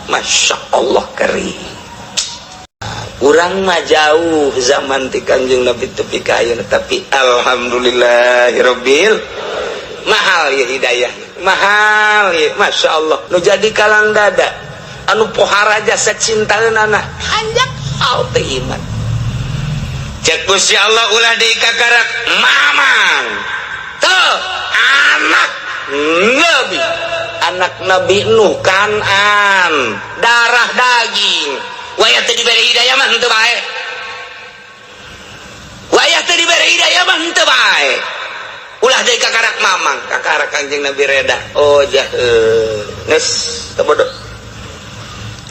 Masya Allah, kering. Urang mah jauh zaman ti Kanjeng Nabi tepi ka ayeuna, tapi alhamdulillahirabbil mahal ya, hidayah mahal ya. Masya Allah, nu jadi kalang dada, anu pohara jasa cintaeun anak hanjak hal teu iman. Cek Gusti Allah, ulah deui kakarak mamang tuh anak Nabi, anak Nabi Nuh, Kanan, darah daging. Wayah teu dibere hidayah mah henteu bae, wayah teu dibere hidayah mah henteu bae. Ulah deui kakarak mamang, kakarak Kanjeng Nabi reda. Oh jah, geus teu bodoh.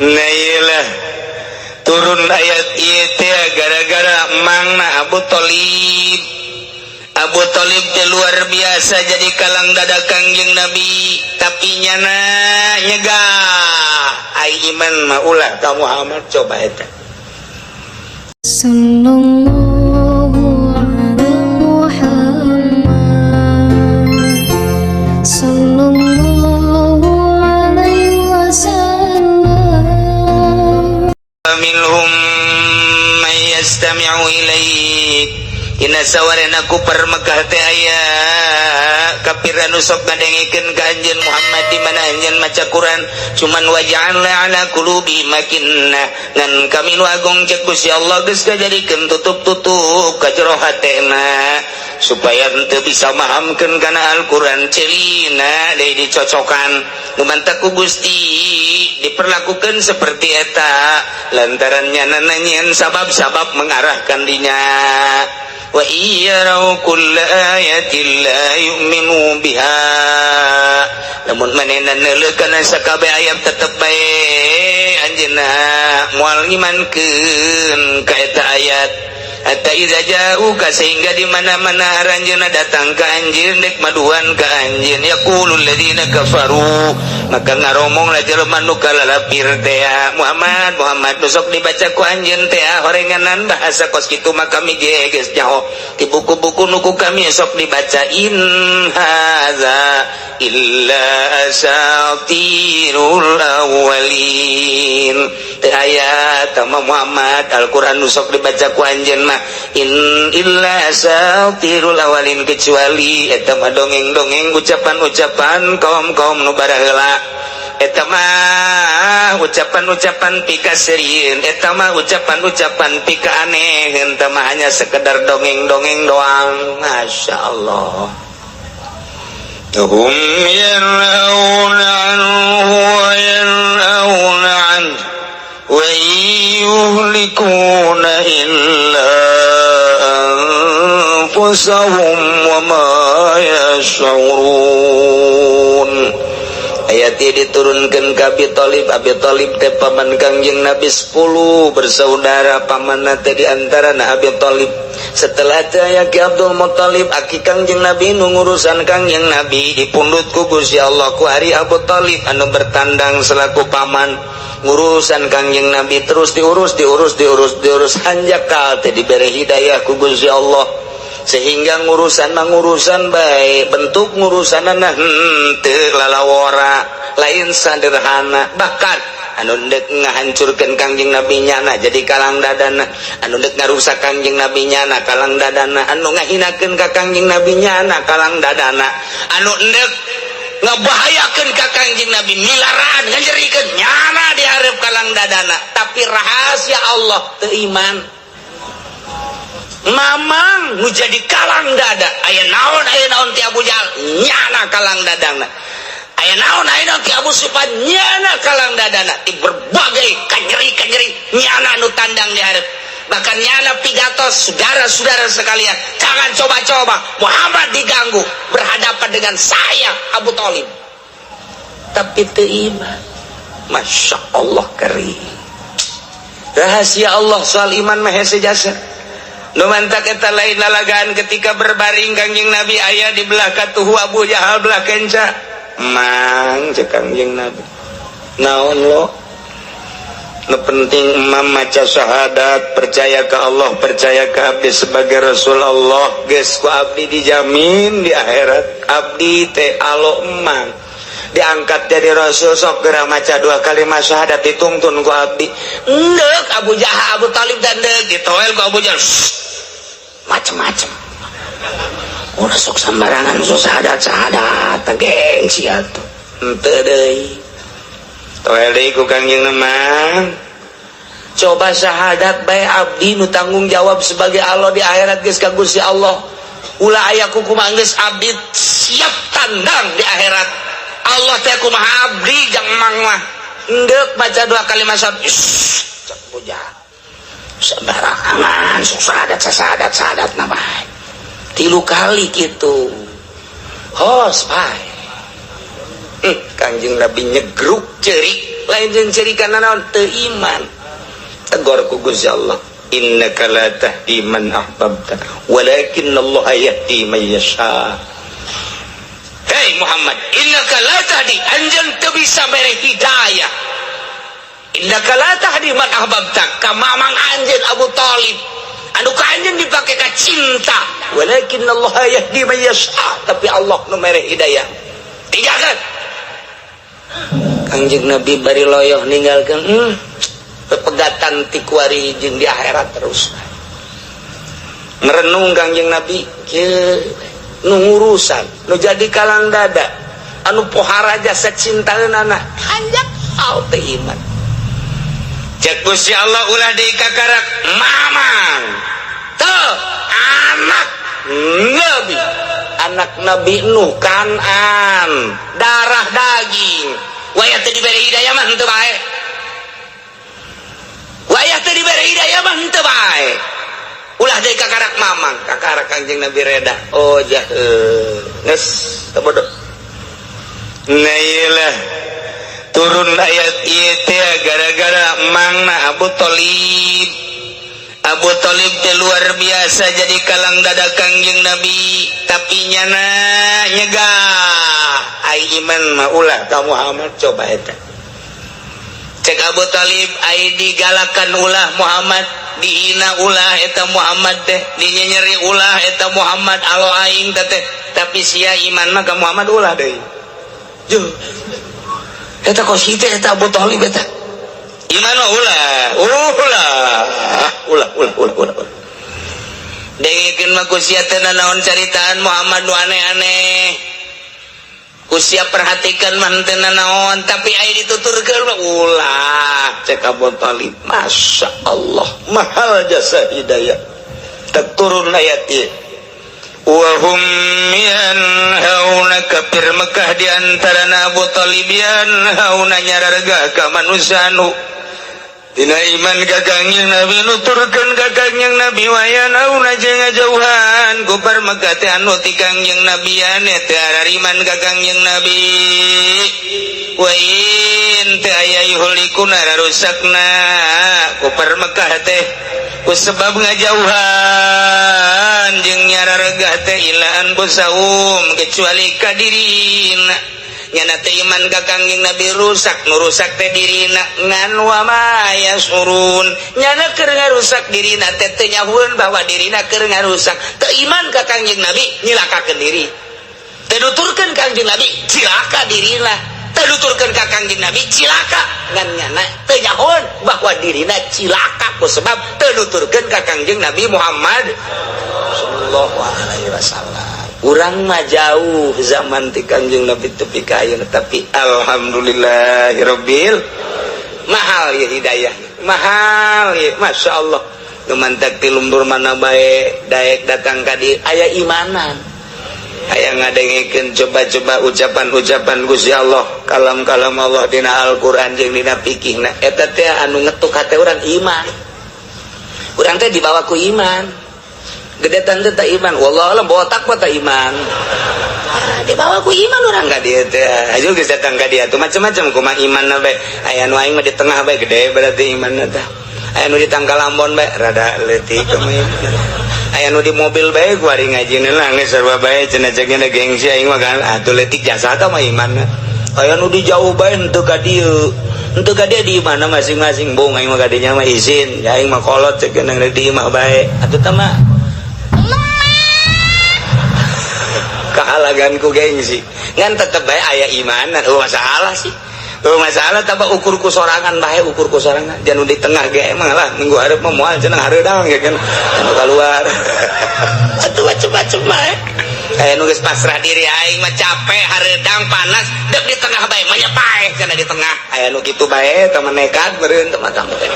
Nah, iyalah turun ayat ieu teh gara-gara mangna Abu Thalib. Abu Thalib teh luar biasa jadi kalang dada Kangjeng Nabi, tapi nyana nyegah ai iman mah ulah ka Muhammad. Coba eta. Sallallahu ala Muhammad, Sallallahu alaihi wasallam. Minhum man yastami'u ilaik. Dina sawarena kufar Mekah teh aya kafir anu sok ngadengekeun ka anjeun Muhammad di mana anjeun maca Quran, cuman waja'alna ala qulubi makinna, ngan kami nu agung, cek Gusti Allah, geus ngajadikeun tutup-tutup ka jero hatena supaya henteu bisa mahamkeun kana Al-Qur'an. Celina deui dicocokan nu mantak ku Gusti diperlakukan seperti eta lantaran nyana nanyian sabab-sabab mengarahkan dinya. Wa iyyarau kulla ayatin la yu'minu biha, lamun manehna neuleuh kana sakabeh ayat tetep bae anjeunna moal ngimankeun ka eta ayat. Hatta iza ja'uka, sehingga di mana-mana aranjeunna datang ka anjeun, dek maduan ka anjeun, yaqulul ladzina kafaru, maka ngaromong lah jelema nu kalalapir teh, "Muhammad, Muhammad, nu sok dibaca ku anjeun teh horenganan bahasa kos kitu mah kami ge geus nyaho di buku-buku nu ku kami sok dibaca. In hadza illa asatirul awwalin." Teu aya tama Muhammad, Al-Qur'an nu sok dibaca ku anjeun mah in illa asatirul awalin, kecuali eta mah dongeng-dongeng, ucapan-ucapan kaum-kaum nu baraheula. Eta mah ucapan-ucapan pikaseurieun, eta mah ucapan-ucapan pika aneh, eta mah hanya sekedar dongeng-dongeng doang. Masya Allah. Hum yanhauna anhu wa yanhauna anhu wa yuhlikuna illa anfusahum wa ma yash'urun. Ayat ini diturunkan ke Abi Thalib. Abi Thalib teh paman Kangjeng Nabi, 10 bersaudara paman teh di antara Abi Thalib. Setelah teh aya Ki Abdul Muthalib, aki Kangjeng Nabi, nu ngurusan Kangjeng Nabi dipundut ku Gusti Allah ku ari Abu Thalib anu bertandang selaku paman ngurusan Kangjeng Nabi. Terus diurus, diurus, diurus, diurus, hanjakal teh diberi hidayah ku Gusti Allah sehingga ngurusan mengurusan baik bentuk ngurusan henteu lalawora, lain sederhana. Bahkan anu dek ngahancurkeun Kangjeng Nabi nyana jadi kalang dadana, anu dek ngarusak Kangjeng Nabi nyana kalang dadana, anu ngahinakeun ka Kangjeng Nabi nyana kalang dadana, anu endek ngebahayakeun ka Kangjeng Nabi, milaraan nganyerikeun, nyana dihareup kalang dadana. Tapi rahasia Allah, teu iman. Mamang nu jadi kalang dada, aya naon, aya naon ti Abu Jahal, nyana kalang dadana. Aya naon, aya naon ti Abu Sufyan, nyana kalang dadana. Di berbagai kanyeri kanyeri nyana nu tandang di hareup. Bahkan nyana pidato, "Saudara-saudara sekalian, jangan coba-coba Muhammad diganggu, berhadapan dengan saya Abu Thalib." Tapi teu iman. Masya Allah, kering. Rahasia Allah soal iman mah hese jasa. Nu mantak eta lain lalagaan ketika berbaring Kangjeng Nabi, aya di belah katuhu Abu Jahal, belah kenca. "Mang," cek Kangjeng Nabi, "naon lo? Nu penting emam maca syahadat, percaya ke Allah, percaya ke abdi sebagai Rasul Allah, geus ku abdi dijamin di akhirat abdi teh alo emang." Diangkat jadi rasul, sok geura maca dua kalimat syahadat, ditungtun ku abdi. Endek Abu Jahal, Abu Talib dan deuk ditoel ku Abu Jahal. Macem-macem. Ulah sok sembarangan sok syahadat syahadat teh, gengsi atuh. Henteu deui. Toel deui ku Kangjeng mah. Coba syahadat bae, abdi nu tanggung jawab sebagai Allah di akhirat geus ka Gusti Allah. Ulah aya kumaha geus abdi siap tandang di akhirat. Allah teh kumaha abdi jang mang mah. Endek baca dua kalimat syahadat. Cek puja. Sembarangan sok syahadat syahadat syahadat na bae. Tilu kali gitu. Hos bae. Kangjeng Nabi nyegruk ceurik, lain jeung ceurik kana naon, teu iman. Tegor ku Gusti Allah. Innaka la tahdi man ahbabta walakin Allah yahdi man yasha. Hei Muhammad, innaka la tahdi, anjeun teu bisa mere hidayah. Innaka la tahdi man ahbabta, ka mamang anjeun Abu Talib. Anu ka anjeun dipake ka cinta, walakin Allah yahdi man yasha, tapi Allah nu mere hidayah. Tinggalkan. Kangjeng Nabi bari loyoh ninggalkeun, pepegatan ti kuari jeung di akhirat terus. Merenung Kangjeng Nabi kieu, nu ngurusan, nu jadi kalang dada, anu pohara jasa cintaeunana, hanjak au teu iman. Cek Gusti Allah, ulah deui kakarak mamang. Tuh, anak Nabi, anak Nabi Nuh Kanan, darah daging. Wayah teu dibere hidayah mah henteu bae. Wayah teu dibere hidayah mah henteu bae. Ulah deui kakarak mamang, kakarak Kangjeng Nabi reda. Oh jah, geus teu bodoh. Nah iyalah, turun ayat ieu teh gara-gara mangna Abu Thalib. Abu Thalib teh luar biasa jadi kalang dada Kangjeng Nabi, tapi nyana nyegah. Ai iman mah ulah ka Muhammad, coba eta. Cek Abu Thalib, ai digalakan ulah Muhammad, dihina ulah eta Muhammad teh, dinyenyeri ulah eta Muhammad, alo aing teh, tapi sia iman mah ka Muhammad ulah deui. Juh. Eta kos kitu eta Abu Thalib eta. Iman mah ulah, ulah, ulah, ulah, ulah, ulah. Ulah. Dengekeun mah ku sia teu nanaon caritaan Muhammad nu aneh-aneh. Ku sia perhatikan mah teu nanaon, tapi aya dituturkeun mah ulah. Cek Abu Thalib, Masya Allah, mahal jasa hidayah. Tak turun ayat ieu. Wa hum yanhauna, kafir Mekah di antara Abu Thalib, yanhauna nyarargah ka manusia nu dina iman ka Kangjeng Nabi, nuturkeun ka Kangjeng Nabi, wa yanhauna jeung ngajauhan kufar Mekah teh anu ti Kangjeng Nabi ane teu arariman ka Kangjeng Nabi. Wa in teu aya yuhlikuna rarusakna kufar Mekah teh ku sebab ngajauhan jeung nyarargah teh illa anfusahum, kecuali ka dirina. Nyana teh iman ka Kangjeng Nabi rusak, nu rusak teh dirina, ngan wa ma yasurun, nyana keur ngarusak dirina teh teu nyahueun bahwa dirina keur ngarusak. Teu iman ka Kangjeng Nabi nyilakakeun diri, teu nuturkeun Kangjeng Nabi cilaka dirina, teu nuturkeun ka Kangjeng Nabi cilaka, ngan nyana teu nyahueun bahwa dirina cilaka ku sebab teu nuturkeun ka Kangjeng Nabi Muhammad sallallahu alaihi wasallam. Urang mah jauh zaman ti Kangjeng Nabi tepi ka ayeuna, tapi alhamdulillahirabbil, mahal ya hidayah, mahal ya, Masya Allah. Nu mantak ti lembur mana bae daek datang ka dieu, aya imanan, aya ngadengekeun coba-coba ucapan-ucapan Gusti Allah, kalam-kalam Allah dina Al-Qur'an jeung dina fikihna. Eta teh anu ngetuk hate urang iman. Urang teh dibawa ku iman. Gede tante tak iman, wallahu alam, botak mah tak iman. Ah, dibawa ku iman urang ka dieu teh. Aju geus datang ka dieu tuh macam-macam kumaha iman bae. Aya nu aing mah di tengah bae gede berarti imanna teh. Aya nu di tangkal ambon bae rada leutik kumaha iman. Aya nu di mobil bae ku ari ngajina lah geus sarua bae cenah cekna gengsi aing mah kan atuh leutik jasa tah mah imanna. Aya nu di jauh bae henteu ka dieu. Henteu ka dieu di mana masing-masing bung aing mah ka dinya mah izin, aing mah kolot cek di imah bae. Atuh tah mah. Kahalagan ku gengsi. Ngan tetep bae aya imanan. Oh masalah sih. Oh masalah tambah ukur ku sorangan bae, ukur ku sorangan. Jangan di tengah ge emang lah minggu hareup mah moal cenah hareudang ya kan. Anu keluar. Atuh macem-macem bae. Aya nu geus pasrah diri, aing mah capek hareudang panas dek di tengah bae mah nya paeh cenah di tengah. Aya nu kitu bae teh nekat meureun teh macam teh.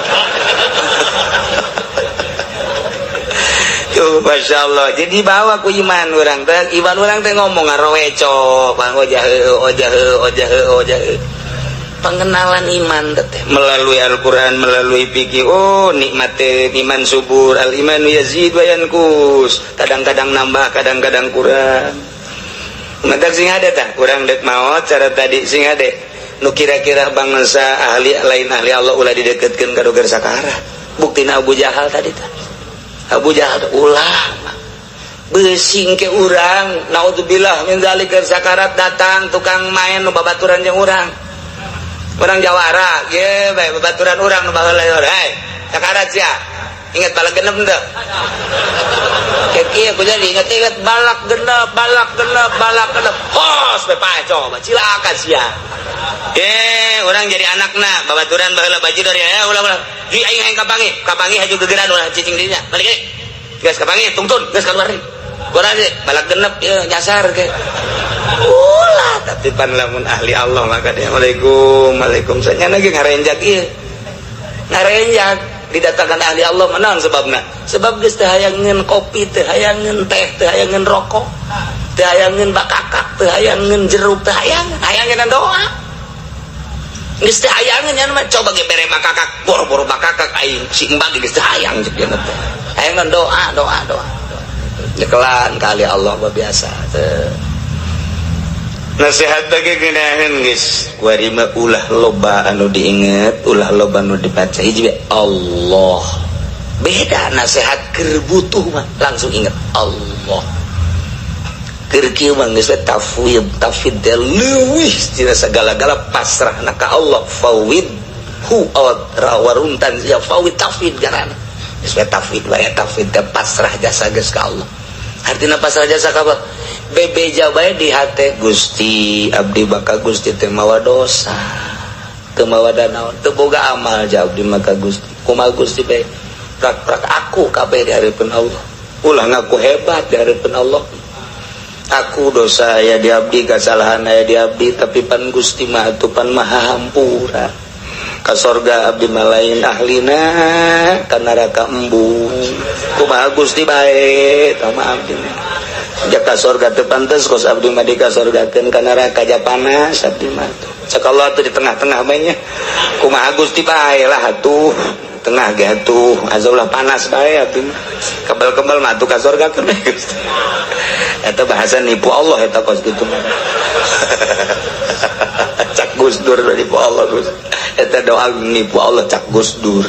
Tuh, Masya Allah. Jadi bawa ku iman orang teh, iman orang teh ngomong ngaroweco, bang ojah ojah ojah ojah. Pengenalan iman teh melalui Al-Qur'an, melalui fikih. Oh, nikmat iman subur, al iman yazid wa yanqus. Kadang-kadang nambah, kadang-kadang kurang. Matak sing ada tah, urang dek maot cara tadi sing ada. Nu kira-kira bangsa ahli lain ahli Allah ulah dideketkeun ka doger sakarat. Buktina Abu Jahal tadi tah. Abu Jahal ulah besing ke urang, naudzubillah min zalik, sakarat datang tukang main nu babaturan jeung urang. Urang jawara ge bae babaturan urang nu baheula, hey, sakarat sia. Ingat balak genep teu? Kieu ku jadi ingat-ingat balak genep, balak genep, balak genep. Hos we paeh coba cilaka sia. Orang jadi anakna babaturan baheula bajidor ya ulah ulah. Ji aing hayang kapangi, kapangi haju gegeran ulah cicing dirinya. Balik deui. Geus kapangi tungtun, geus keluar deui. Urang ge balak genep ya nyasar ke. Ulah tapi pan lamun ahli Allah maka dia Waalaikum, waalaikumsalam. Nya ge ngarenjak ieu. Ngarenjak didatangkan ahli Allah menang sebabna. Sebab geus teu hayangeun kopi, teu hayangeun teh, teu hayangeun rokok, teu hayangeun bakakak, teu hayangeun jeruk, teu hayangeun, hayangeun doa. Geus teu hayangeun nya mah coba ge bere bakakak, boro-boro bakakak aing si embag geus teu hayang cek dia teh. Hayangeun doa, doa, doa. Nyekelan kali Allah mah biasa teu. Nasihat bagi geunaheun geus kuari mah ulah loba anu diinget, ulah loba anu dibaca hiji Allah. Beda nasihat keur butuh mah langsung inget Allah. Keur kieu mah geus tafwid, tafwid teh leuwih tina sagala-gala pasrahna ka Allah, fawid hu awat rawaruntan ya fawid tafwid garana. Geus we tafwid bae, tafwid teh pasrah jasa geus ka Allah. Artina pasrah jasa ka Allah? Bebeja bae di hate Gusti abdi baka Gusti teh mawa dosa, teu mawa danaon, teu boga amal ja abdi maka Gusti. Kumaha Gusti bae prak-prak aku kabeh di hareupeun Allah. Ulah ngaku hebat di hareupeun Allah. Aku dosa aya di abdi, kesalahan aya di abdi, tapi pan Gusti mah atuh pan maha hampura. Ka sorga abdi mah lain ahlina, ka neraka embung. Kumaha Gusti bae tah mah abdi mah. Jaka sorga teu pantes kos abdi mah dikasorgakeun, ka neraka ja panas abdi mah tuh. Cek Allah tuh di tengah-tengah bae nya. Kumaha Gusti bae lah atuh. Tengah ge atuh, azaulah panas bae abdi mah. Kebel-kebel mah atuh ka sorgakeun bae Gusti. Eta bahasa nipu Allah eta kos kitu mah. Cak Gus Dur nipu Allah Gus. Eta doa nipu Allah cak Gus Dur.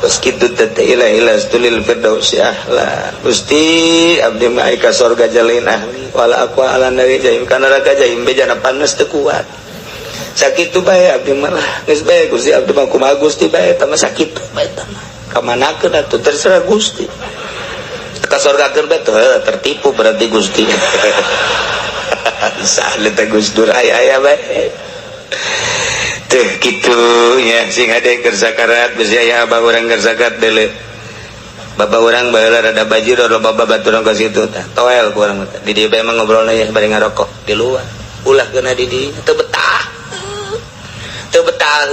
Terus kitu teh ilahi tulil firdausi ahla. Gusti abdi mah ka sorga jalain ahli wala aqwa ala nari jahim ka neraka jahim bejana panas teu kuat. Sakitu bae abdi mah lah. Geus bae Gusti abdi mah kumaha Gusti bae eta mah sakitu bae eta mah. Kamanakeun atuh terserah Gusti. Ka sorgakeun bae tuh tertipu berarti Gusti. Sah teh Gus Dur aya-aya bae. Teh kitu nya sing ade keur sakarat besi aya abah urang keur sakarat deuleu. Bapak urang baheula rada bajir loba babaturan ka situ tah. Toel ku urang teh. Di dieu bae mah ngobrolna ya bari ngarokok di luar. Ulah keuna di dieu teu betah. Teu betah.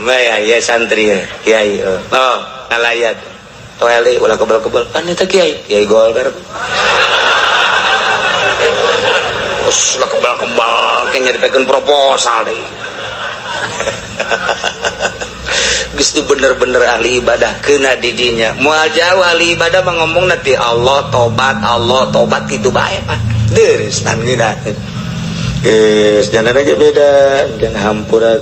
Mah ya santri ya kiai. Oh, ngalayat. Toel deui ulah kebel-kebel. Kan eta kiai, kiai Golkar. Terus lah kebal-kebal kayak nyaritakeun proposal deui. Geus teu bener-bener ahli ibadah keuna di dinya. Moal jauh ahli ibadah mah ngomong nanti Allah tobat kitu bae pan. Deus tan ngeunaheun. Geus jangan lagi beda, jangan hampura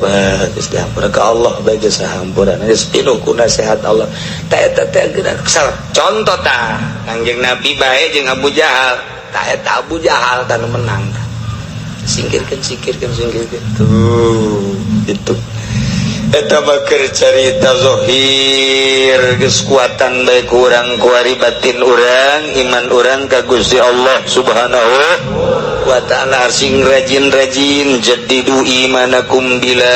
geus dihampura ka Allah bae geus hampura. Geus pinuh ku nasihat Allah. Ta eta teh geuna contoh tah Kangjeng Nabi bae jeung Abu Jahal. Ta eta Abu Jahal tah nu menang. Singkirkan, singkirkan, singkirkan. Tuh, itu. Eta mah keur carita zohir, geus kuatan bae ku urang kuari batin urang, iman urang ka Gusti Allah Subhanahu wa ta'ala. Sing rajin-rajin, jaddidu imanakum bila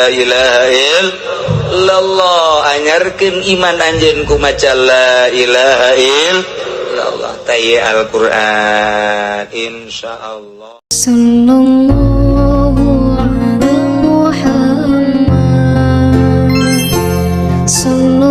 ilaha illallah. Anyarkeun iman anjeun ku maca la ilaha illallah. Tah, Al-Qur'an, insyaallah. Sallallahu ala Muhammad. Sallallahu